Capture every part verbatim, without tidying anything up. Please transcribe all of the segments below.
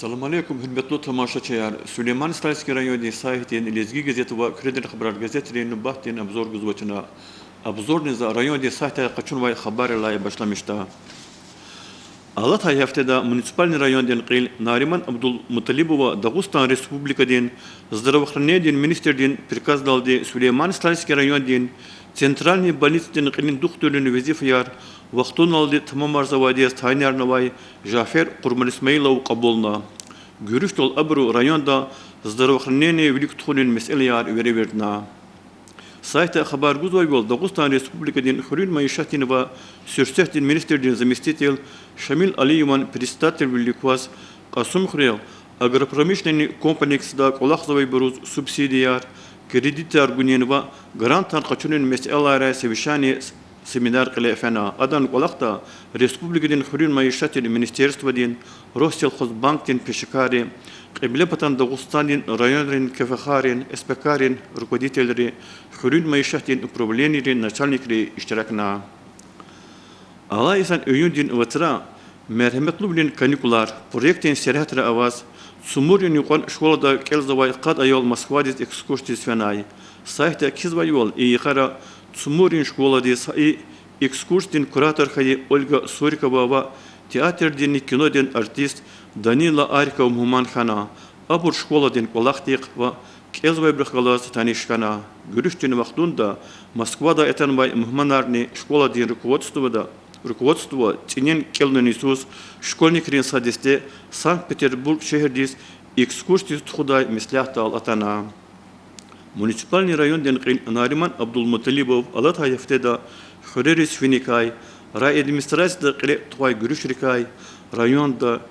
Салам алейкум, гьуьрметлу тамашачияр! Сулейман-Стальский райондин сайтдин, Лезги газет ва Куьредин хабарар газетрин нубатдин обзор гузва чна. Обзорни за райондин сайтдай къачунвай хабаррилай башламишда. Алатай гьафтеда муниципальный райондин кьил Нариман Абдулмуталибова Дагъустан Республикадин здравоохранениедин министрдин приказдалди Сулейман-Стальский райондин центральный больницадин кьилин духтуррин везифаяр вахтуналди тамамарзавайди яз тайинарнавай Жафер Къурманисмаилов кьабулна. Гуьруьшдал абуру районда здравоохранение вилик тухунин месэлаяр веревирдна. Сайтда хабар гузвайвал, Дагъустан Республикадин хуьруьн майишатдин ва суьрсетдин министрдин заместитель Шамил Алиеван председательвилик кваз Кьасумхуьрел агропромышленный комплексда кӀвалахзавайбуруз субсидияр, кредитар гунин ва грантар къачунин месэлайрай совещание, семинар кьиле фена. Адан кӀвалахда республикадин хуьруьн майишатдин министерстводин, Россельхозбанкдин пешекарри, Кьиблепатан Дагъустандин районрин КФХ-рин, СПК-рин руководителри, хуьруьн майишатдин управленийрин начальникри иштиракна. Алай йисан июндин вацра Мергьяметлувилин каникулар проектдин сергьятра аваз Цумурин юкьван школада кӀелзавай къад аял Москвадиз экскурсиядиз фенай. Сайтда кхьизвайвал, и йикъара Цумурин школадиз гьа и экскурсиядин куратор хьайи Ольга Сурикова ва театрдинни кинодин артист Данила Ариков мугьман хьана. Абур школадин кӀвалахдихъ ва кӀелзавайбурухъ галаз таниш хьана. Гуьруьшдин вахтунда Москвадай атанвай мугьманарни школадин руководствода, руководство цӀинин кӀелунин йисуз школьникрин са десте Санкт-Петербург шегьердиз экскурсиядиз тухудай меслятдал атана. Муниципальный райондин кьил Нариман Абдулмуталибов алатай гьафтеда хуьрериз финикай, райадминистрацияда кьиле тухвай гуьруьшрикай, районда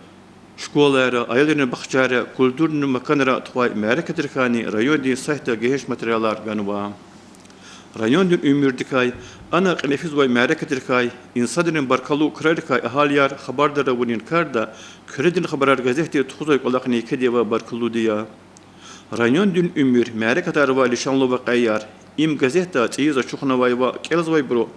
школайра, аялрин бахчайра, культурный маканра тухвай мярекатрикайни райондин сайтда гегьенш материалар ганва. Райондин уьмуьрдикай, ана кьиле физвай мярекатрикай, инсанрин баркаллу крарикай агьалияр хабардар авунин карда Куьредин хабарар газетди тухузвай кӀвалахни кеди ва баркаллуди я. Райондин уьмуьр мярекатар ва лишанлу вакъиаяр. Им газетда цӀийиз ачухнавай ва кӀелзавайбуру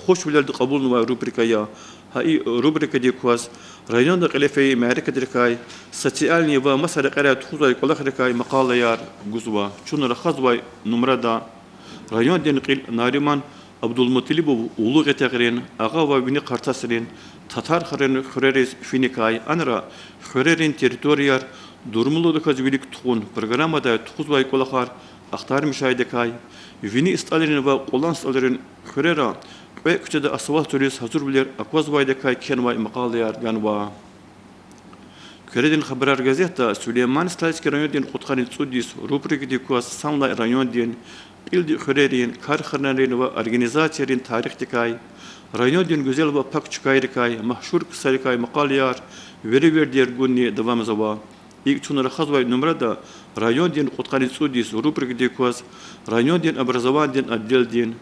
хушвилелди кьабулнавай рубрика я. Гьа и рубрикадик кваз районда кьиле фейи мярекатрикай, социальный ва маса рекьерай тухузвай кӀвалахрикай макъалаяр гузва. Чун рахазвай нумрада райондин кьил Нариман Абдулмуталибов Улугъ Ятагърин, Агъа ва Вини Къартасрин, Татархарин хуьрериз финикай, анра хуьрерин территорияр дурмуладаказ вилик тухун программадай тухузвай кӀвалахар ахтармишайдакай, Вини СтӀалрин ва Кьулан СтӀалрин хуьрера кьве куьчеда асфальт гъиз гьазурвилер аквазвайдакай кхьенвай макъалаяр ганва. Куьредин хабарар газетда Сулейман-Стальский райондин кьудкъанни цӀуд йис рубрикадик кваз санлай райондин, кьилди хуьрерин, карханайрин ва организацийрин тарихдикай, райондин гуьзел ва пак чкайрикай, машгьур ксарикай макъалаяр веревирдер гунни давамзава. ИкӀ, чун рахазвай нумрада райондин кьудкъанни цӀуд йис рубрикадик кваз райондин образованидин отделдин,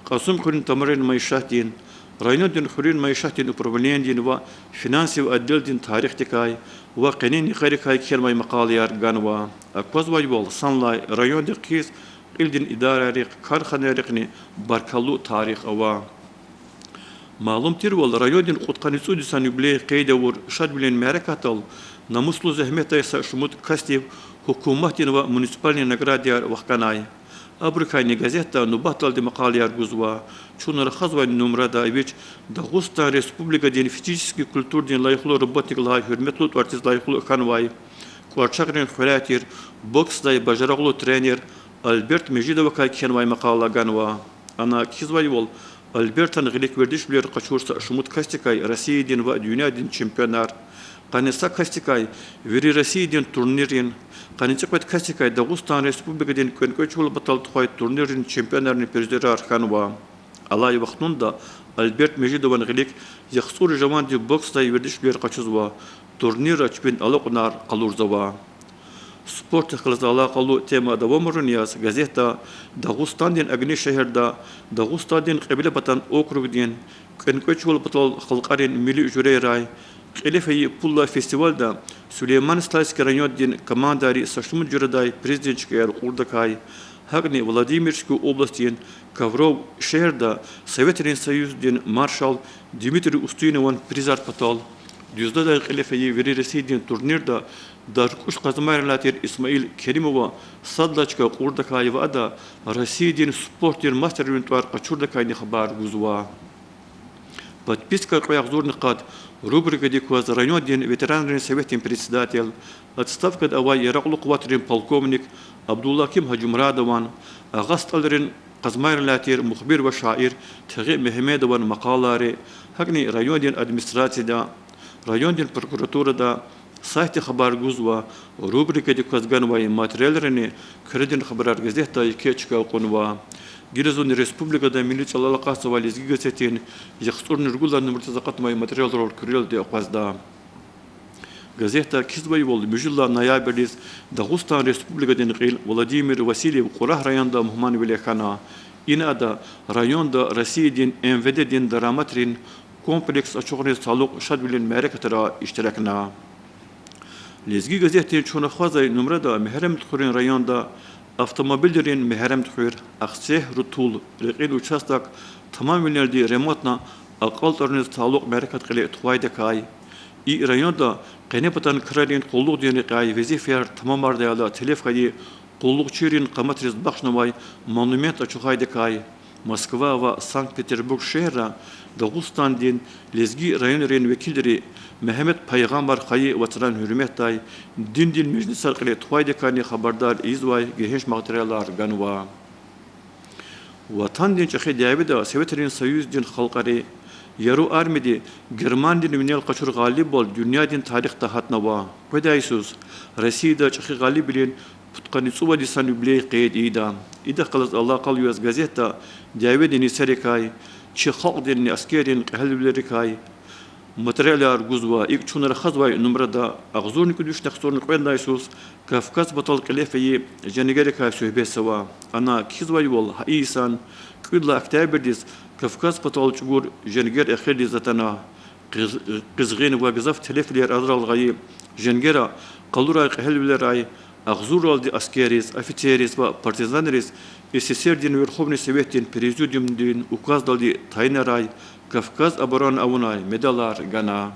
Кьасумхуьруьн тамарин майишатдин, райондин хуьруьн майишатдин управленидин ва финансовый отделдин тарихдикай ва къенин йикъарикай кхьенвай макъалаяр ганва. Аквазвайвал, санлай райондихъ хьиз кьилдин идарайрихъ, карханайрихъни баркаллу тарих ава. Малум тирвал, райондин кьудкъанни цӀуд йисан юбилей къейд авур шадвилин мярекатдал намуслу зегьметдай са шумуд касдив гьукуматдин ва муниципальный наградияр вахканай. Абурукайни газетда нубатдалди макъалаяр гузва. Чун рахазвай нумрада вич Дагъустан Республикадин физически культурадин лайихлу работник лагьай гьуьрметлу тӀварцӀиз лайихлу хьанвай, КӀварчагърин хуьряй тир боксдай бажарагълу тренер Альберт Межидовакай кхьенвай макъала ганва. Ана кхьизвайвал, Альбертан гъилик вердишвилер къачур са шумуд касдикай Россиядин ва дуьньядин чемпионар, къанни са касдикай вири Россиядин турниррин, къанни цӀикьвед касдикай Дагъустан Республикадин кӀвенкӀвечивал патал тухвай турниррин чемпионаррин призерар хьанва. Алай вахтунда Альберт Межидован гъилик яхцӀур жаванди боксдай вердишвилер къачузва, турнирра чпин алакьунар къалурзава. Спортдихъ галаз алакъалу тема давамарун яз газетда Дагъустандин Огни шегьерда Дагъустандин Кьиблепатан округдин кӀвенкӀвечивал патал халкьарин милли жуьрейрай кьиле фейи пуллай фестивальда Сулейман-Стальский райондин командайри са шумуд жуьредай приздин чкаяр кьурдакай, гьакӀни Владимирскую областдин Ковров шегьерда Советрин Союздин маршал Дмитрий Устинован призар патал Дуьзладай кьиле фейи вири Россиядин турнирда даркьуш къазмайрилай тир Исмаил Керимова сад лагьай чка кьурдакай ва ада Россиядин спортдин мастервилин тӀвар къачурдакайни хабар гузва. Подписка кьве агъзурни къад рубрикадик кваз райондин ветеранрин советдин председатель, отставкада авай яракьлу къуватрин полковник Абдулгьаким Гьажимурадован, агъа стӀалрин къазмайрилай тир мухбир ва шаир Тагъи Мегьамедован макъалайри, гьакӀни райондин администрацияда, райондин прокуратурада, сайтди хабар гузва, рубрикадик кваз ганвай материалрини Куьредин хабарар газетда еке чка кьунва. Гила зун республикада милли чӀалал акъатзавай Лезги газетдин яхцӀурни ругуд лагьай нумрадиз акъатнавай материалрал куьрелди акъвазда. Газетда кхьизвайвал, муьжуьд лагьай ноябрдиз Дагъустан Республикадин кьил Владимир Васильев Кьурагь районда мугьманвиле хьана. Ина ада районда Россиядин МВД-дин дараматрин комплекс ачухариз талукь шадвилин мярекатра иштиракна. Лезги газетдин чун аквазвай нумрада Мегьарамдхуьруьн районда автомобилрин Мегьарамдхуьр– Ахцегь– Рутул рекьин участок тамамвилелди ремонтни акьалтӀаруниз талукь мярекат кьиле тухвайдакай, и районда къенепатан крарин къуллугъдин рекьяй везифаяр тамамардайла телеф хьайи къуллугъчийрин къаматриз бахшнавай монумент ачухайдакай, Москва ва Санкт-Петербург шегьерра Дагъустандин лезги районрин векилри Мегьамед пайгъамбар хайи вацран гьуьрметдай диндин межлисар кьиле тухвайдакайни хабардар ийизвай гегьенш материалар ганва. Ватандин ЧӀехи дяведа Советрин Союздин халкьари, Яру армияди Германиядин винел къачур гъалибвал дуьньядин тарихда гьатнава. Къведай йисуз Россияда ЧӀехи гъалибвилин пудкъанни цӀувад йисан юбилей къейд ийида. Идахъ галаз алакъалу яз газетда дяведин йисарикай, чи халкьдинни аскеррин кьегьалвилерикай материалар гузва. ИкӀ, чун рахазвай нумрада агъзурни кӀуьд вишни яхцӀурни кьвед лагьай йисуз Кавказ патал кьиле фейи женгерикай суьгьбетзава. Ана кхьизвайвал, гьа и йисан кӀуьд лагьай октябрдиз Кавказ патал чӀугур женгер эхирдиз атана. Къиз-, къизгъин ва гзаф телефвилер арада гъайи женгера къалурай кьегьалвилерай агъзурралди аскерриз, офицерриз ва партизанриз СССР-дин Верховный Советдин Президиумдин указдалди тайинарай Кавказ оборона авунай медалар гана.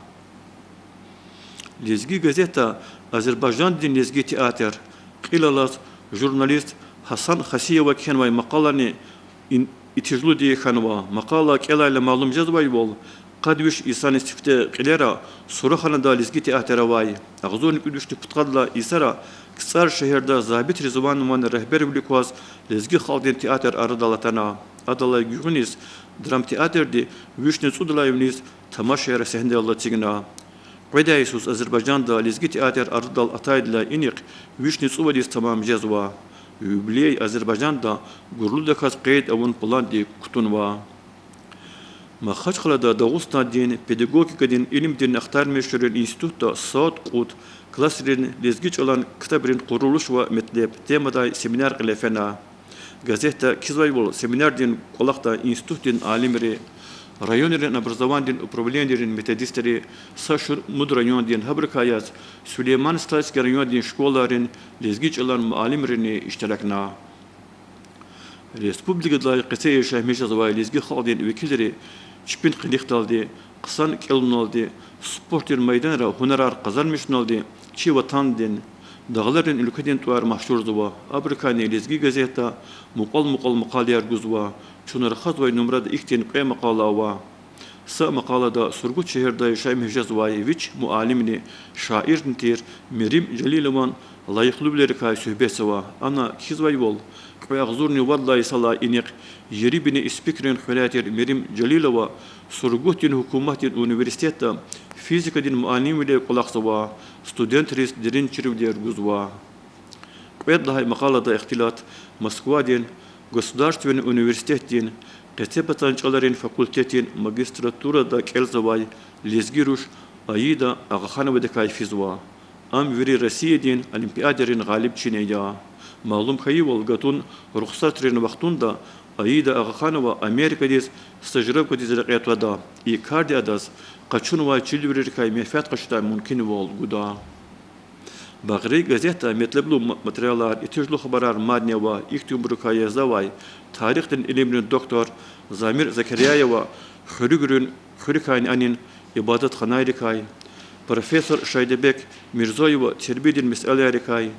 Лезги газетда Азербайжандин лезги театр кьил алаз журналист Гьасан Хасиева кхьенвай макъалани и-, итижлуди хьанва. Макъала кӀелайла малум жезвайвал, къад виш йисанни сифте кьилера Сураханада лезги театр авай. Агъзурни кӀуьд вишни пудкъад лагьай йисара КцӀар шегьерда Забит Ризванован регьбервилик кваз лезги халкьдин театр арадал атана. Адалай гуьгъуьниз драмтеатрди вишни цӀудалай виниз тамашаяр сегьнедал эцигна. Къведай йисуз Азербайжанда лезги театр арадал атайдалай инихъ вишни цӀувад йис тамам жезва. Юбилей Азербайжанда гурлудаказ къейд авун пландик кутунва. Махачкъалада Дагъустандин педагогикадин илимдин ахтармишунрин институтда сад-кьуд классрин лезги чӀалан ктабрин къурулуш ва метлеб темадай семинар кьиле фена. Газетда кхьизвайвал, семинардин кӀвалахда институтдин алимри, районрин образованидин управленийрин методистри, са шумуд райондин, гьабурукай яз Сулейман-Стальский райондин школайрин лезги чӀалан муаллимрини иштиракна. Республикадилай къеце яшамиш жезвай лезги халкьдин векилри чпин къилихдалди, хъсан кӀелуналди, спортдин майданра гьунарар къазанмишуналди чи Ватандин, дагъларин уьлкведин тӀвар машгьурзава. Абурукайни Лезги газетда мукьвал-мукьвал макъалаяр гузва. Чун рахазвай нумрада ихьтин кьве макъала ава. Са макъалада Сургут шегьерда яшамиш жезвай вич муаллимни, шаирни тир Мерим Жалилован лайихлувилерикай суьгьбетзава. Ана кхьизвайвал, кьве агъзурни вад лагьай йисалай инихъ Ерибини Испикрин хуьряй тир Мерим Жалилова Сургутдин гьукуматдин университетда физикадин муаллимвиле кӀвалахзава, студентриз дерин чирвилер гузва. Кьвед лагьай макъалада ихтилат Москвадин государственный университетдин къецепатан чӀаларин факультетдин магистратурада кӀелзавай лезги руш Аида Агъахановадикай физва. Ам вири Россиядин олимпиадайрин гъалибчини я. Малум хьайивал, гатун рухсатрин вахтунда Аида Агъаханова Америкадиз стажировкадиз рекье твада. И карди адаз къачунвай чирвилерикай менфят къачудай мумкинвал гуда. Багъри газетда метлеблу ма-, материалар, итижлу хабарар мадни ава. Ихьтинбурукай язавай тарихдин илимрин доктор Замир Закиряева хуьруьгрин, хуьруькайни анин ибадатханайрикай, Профессор Шайдабек Мирзоева тербиядин месэлайрикай,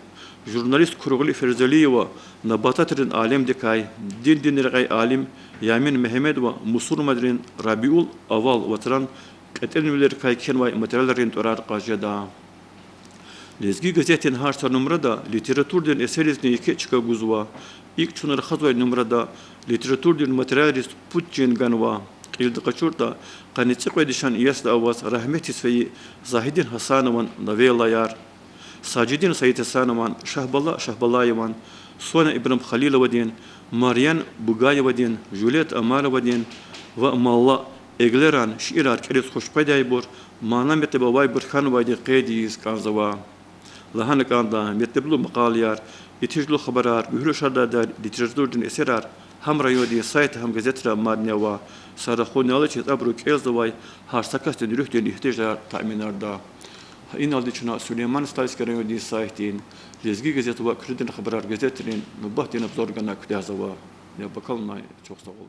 журналист Куругли Ферзалиева набататрин алемдикай, диндин рекьяй алим Ямин Мегьамедова мусурманрин Рабиул-аввал вацран кьетӀенвилерикай кхьенвай материалрин тӀварар кьаз жеда. Лезги газетдин гьар са нумрада литературадин эсерризни еке чка гузва. ИкӀ, чун рахазвай нумрада литературадин материалриз пуд чин ганва. Кьилди къачуртӀа, къанни цӀикьвед яшан иесда аваз рагьметдиз фейи Загьиддин Гьасанован новеллаяр, Сажидин Саидгьасанован, Шагьбала Шагьбалаеван, Соня Ибрагьимхалиловадин, Марьян Бугаевадин, Жюлет Омаровадин ва Малла Эглеран шиирар кӀелиз хуш къведайбур, мана-метлеб авайбур хьанвайди къейд ийиз кӀанзава. Лагьана кӀанда, метлеблу макъалаяр, итижлу хабарар, гуьгьуьл шадардай литературадин эсерар гьам райондин сайтда, гьам газетра мадни ава. Са рахунал алачиз абуру кӀелзавай гьар са касдин руьгьдин игьтияжар таъминарда. Гьа иналди чна Сулейман-Стальский райондин сайтдин Лезги газет ва Куьредин хабарар газетрин нубатдин обзор гана куьтягьзава. Я бакалнай, чухсагъул.